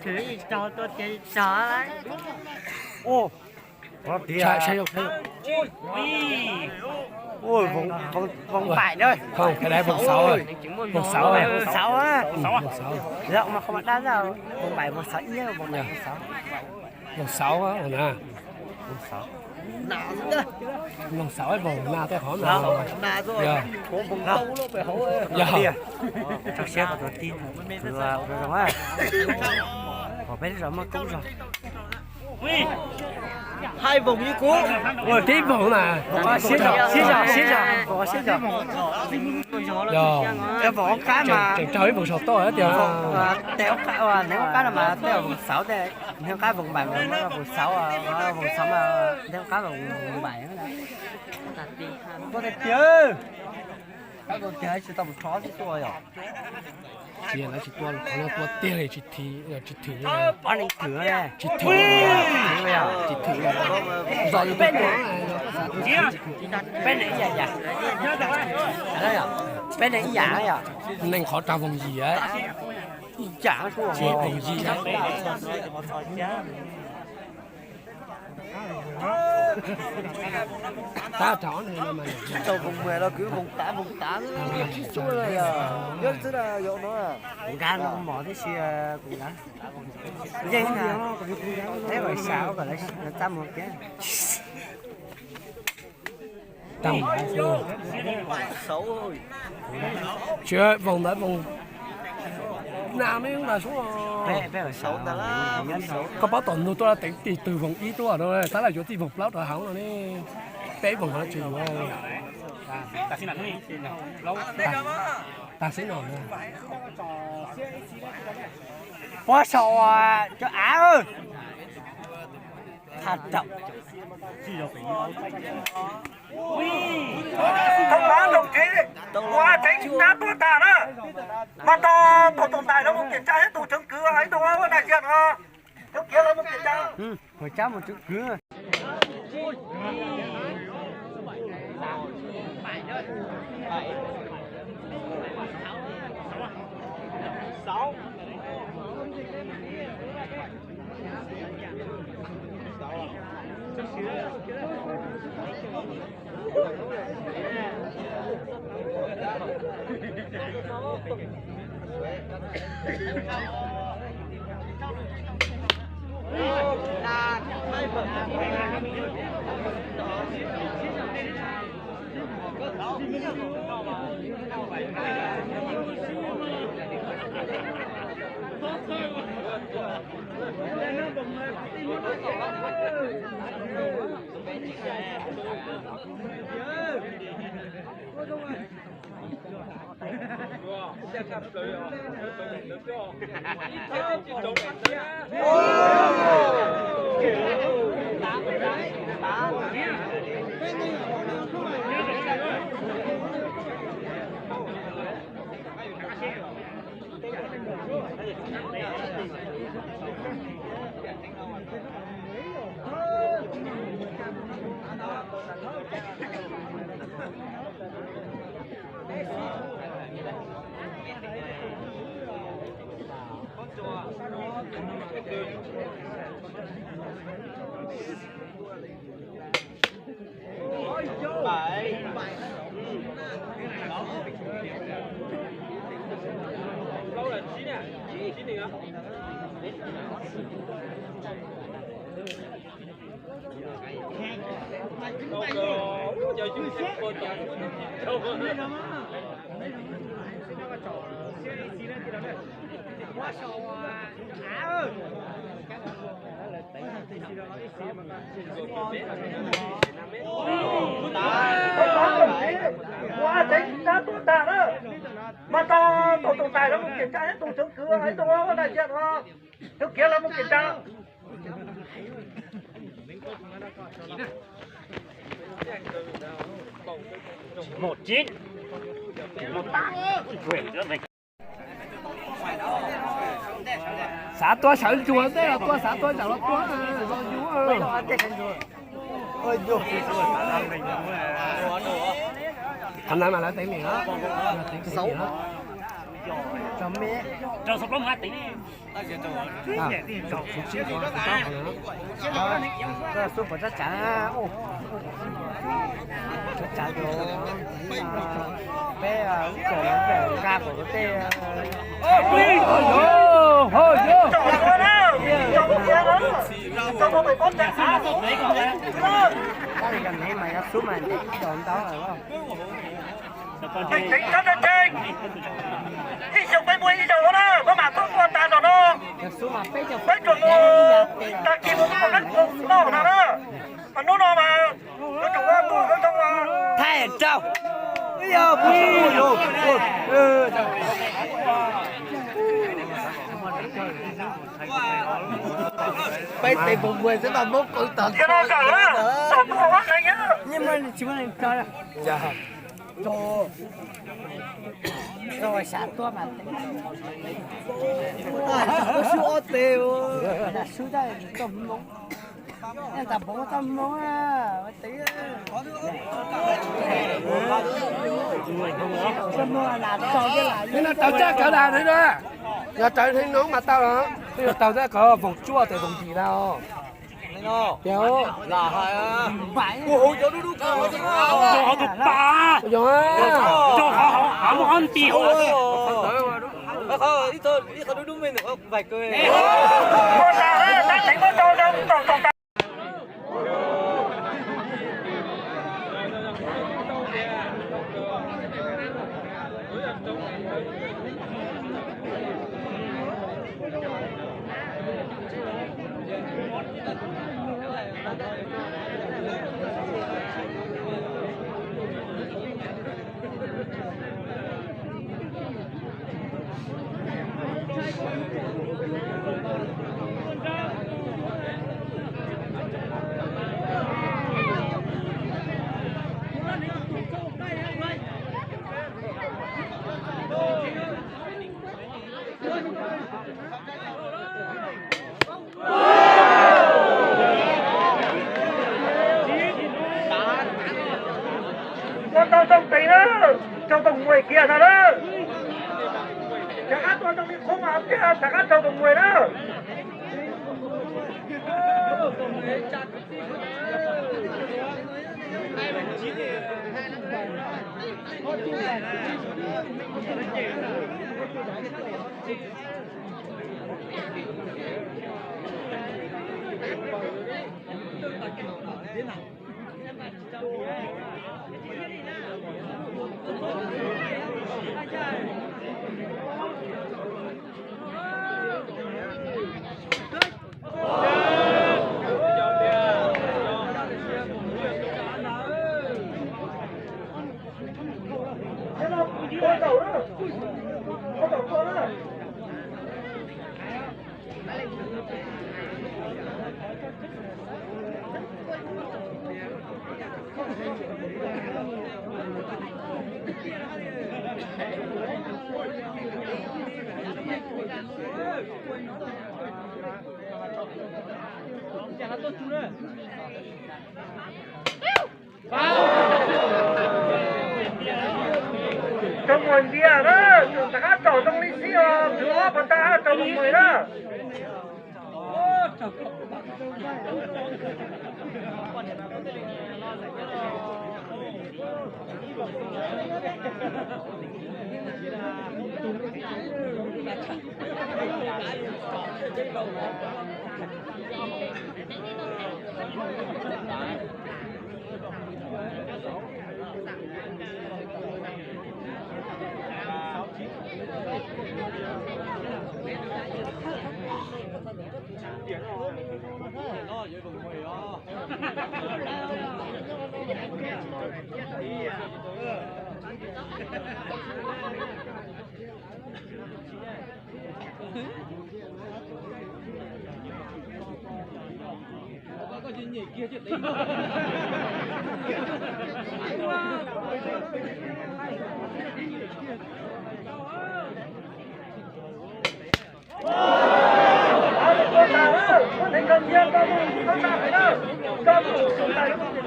Thwv ib tog tuaj tiag tog. Ua, voo pais, voo xauv, voo xauv, voo xauv, voo xauv, voo xauv na, voo xauv na. Voo xauv, voo na tej qhov na. Yog, yog, rau siab kom tus tij, kom peb lub zos muaj koob zog. Hai voo ib kuv, tib voo na, siab zog, siab zog, siab zog, siab zog. Yog, tseem raug ib voo saum toj tiag. Tej qab no mas tej voo xauv, tej qab voo pais mas voo xauv, voo xauv mas tej qab voo pais. Tuaj tiag tiag, qab tiag tsis tau mus rho xwb tuaj yom. Tsis yog lawv tsis tua, qhov no tua tiag li tsis thwm, tsis thwm, tsis thwm, tsis thwm, tsis thwm. Zos peb neeg, peb neeg ib yam yam, peb neeg ib yam yom. Neeg qhov rau voos yim, ib yam, voos yim. Tab rau ob neeg no mas, rau voos mas los kwv voos tav voos tav xwb, nyob xwb na yom no. Kuv nkag no mos tib si, kuv nkag. Yeej na, peb kom xyaum kom lawv txaj muag kiag. Tsis voos ntawd voos na me ntag sub. Koj pab tom nug tuaj teev tig twg voos ib tuaj no, tab lawm yuav tij voos plaub rov hauv no ne. Peb voos no tsis yuav. Tag xib no. Puab sau cov av. Thaj raum. Thông báo đồng chí, ua teev tab tuaj tas na. Mas tau tổ tổng tài nó mus kiểm tra hết, tổ trưởng cử ấy, tổ đại diện, thiếu kiệt nó mus kiểm tra. Ua cab mus chứng cứ. Ua teev tab tuaj tas na. Mas tau tổ tổng tài nó mus kiểm tra hết, tổ trưởng cử ấy, tổ đại diện nó, thiếu kiệt nó mus kiểm tra. Một chín. Xav tuaj sawv ntsuag tej los tuaj, xav tuaj zaum los tuaj, zoo yus. Qhov no mas lawv teev meem na, teev meem na. Rau me, rau xov plaub mas teev. Rau xov plaub mas teev. Xub puas tsab tsav, tsab tsav, peb ib tsoom nqa kom tej. Tab sis yog neeg mas yog xub mas ntev ib zaug ntau lawm. Tseem tseem, ib xyoo peb muaj ib zaug na, peb mam tuaj tua tas nram no. Peb tsuas mus tag kis mus ua qab noj no na. Mas hnub no mas yuav tsum ua tuaj ua tau mas thaij rau. Peb tes puas muag xwb mas muab qw tag. Thiab no kawm na, tau tuaj ua neeg na. Rau xya tuaj mas sub ob teg, sub tau tau hmoo, tas pov tau hmoo. Tsis no tau tsaj kawv lam no, yog tau hneev no mas tau los, twb yog tau tsaj kawv voog cuaj tes voog yim na. Tias rau hauv tus pas, rau hauv hauv nti hauv. Ua tau toog tes na, raug toog mues kiag no na. Rov qab tua zoo li qub mas thiaj rov qab raug toog mues na. Raug mues ntiag na, rov qab raug zoo li xib os, tus ob pas tag raug mues na.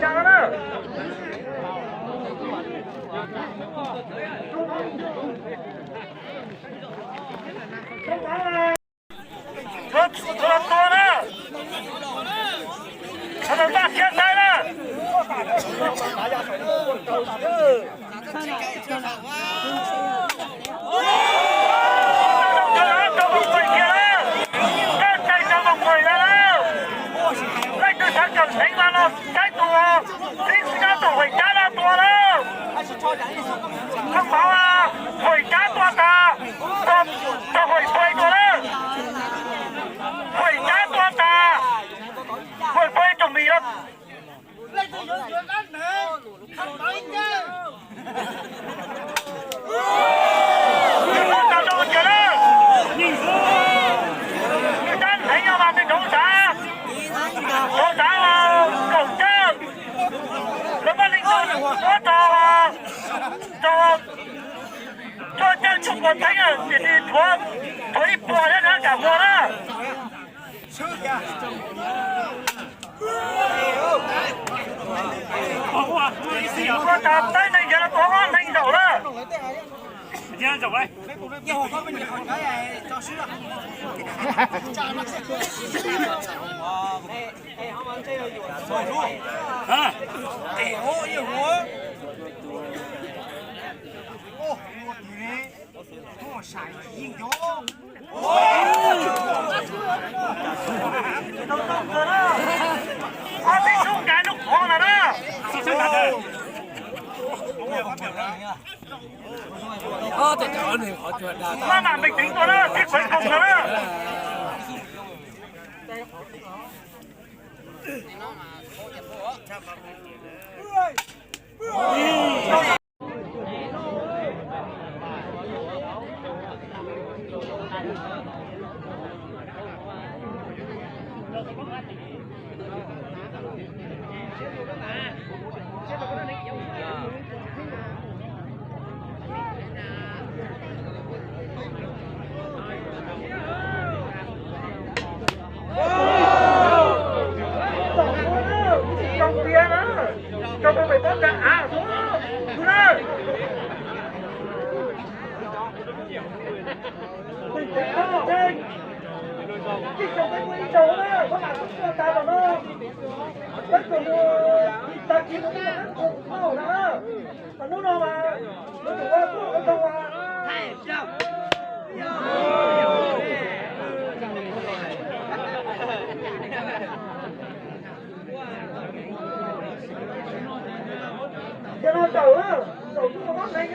Tua, tua, tua na. Tua tau tag siab ntawd na. Rau mus pais kiag lawm. Rau mus pais lawm. Leej twg xav kawm heev mas los saib tus tib sab tom Huaim Cab no tua lawm. Thông báo Huaim Cab tua tas, tau Huaim Pais tua lawm. Huaim Cab tua tas, Huaim Pais tsoom mis lawm. Nws muab tau rau kiag lawm. Nws dab heev os mas nws rauv tav, rauv tav kaum cawj. Lawv muab leej twg muab rau, rau cuaj cawj cuaj puas theeb, tiam sis thuav, thuav ib puas thiab na, kam muag na. Ua tas peb neeg yog tua ob neeg zaum na. Ob peb xub nkag lub qhov ntawd na. Maj mam meem teev tua na, sib qhwv koom ntawd na. Hnub no mas, hnub no mas, hnub no mas, hnub no tawm, tawm hnub no neeg.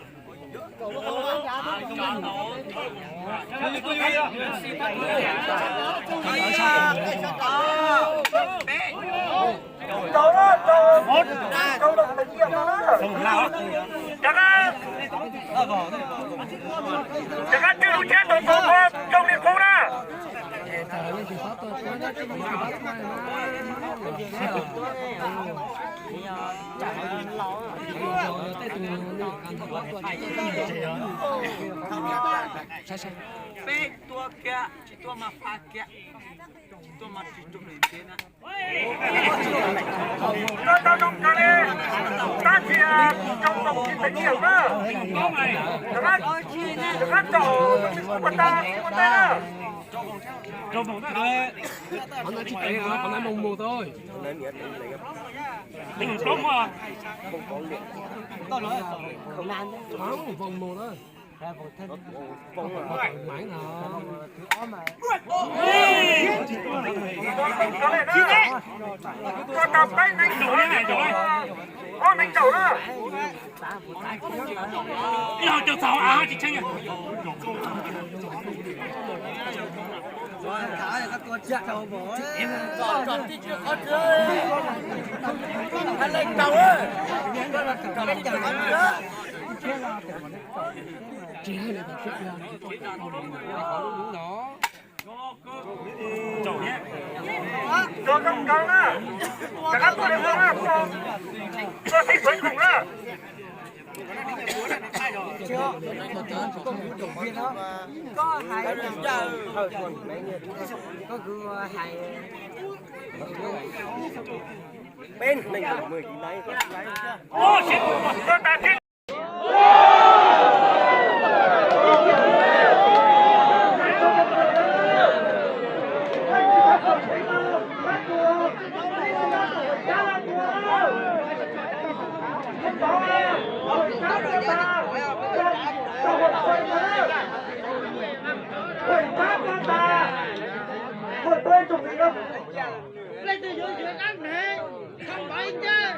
Rov qab, rov qab tswj lub tsheb tau tau ua zoo li qub na. Peb tua kiag, tsis tua mas pha kiag, tsis tua mas tsis rau lwm tiag na. Tab sis rau tau tsis teev yawm na. Rov qab tsom ua tas ua tas na. Tus plaub muaj. Ib hau cog txog av tsis tsheej. Cov zoo nkauj na, rov qab tuaj li ua na, tuaj tib pawv khoom na. Koj hais, koj hais, koj tas tib. Leej twg yuav yuav dab neeg, thov npaj ib ncaj.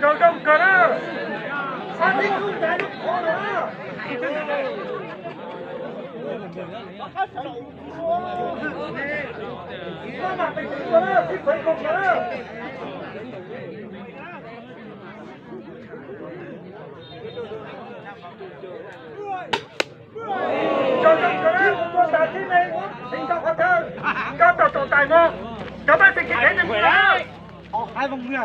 Cov zoo kawg na, sab tib tug ntais lub qhov no na. Maj mam pes tus ua na, tib pawv khoom na. Cov zoo kawg na, kuv tua tas tib neeg, tsis nco qhov chaw, nco tau tus ntais no, cov pab tsis kis dheev neeg mus na.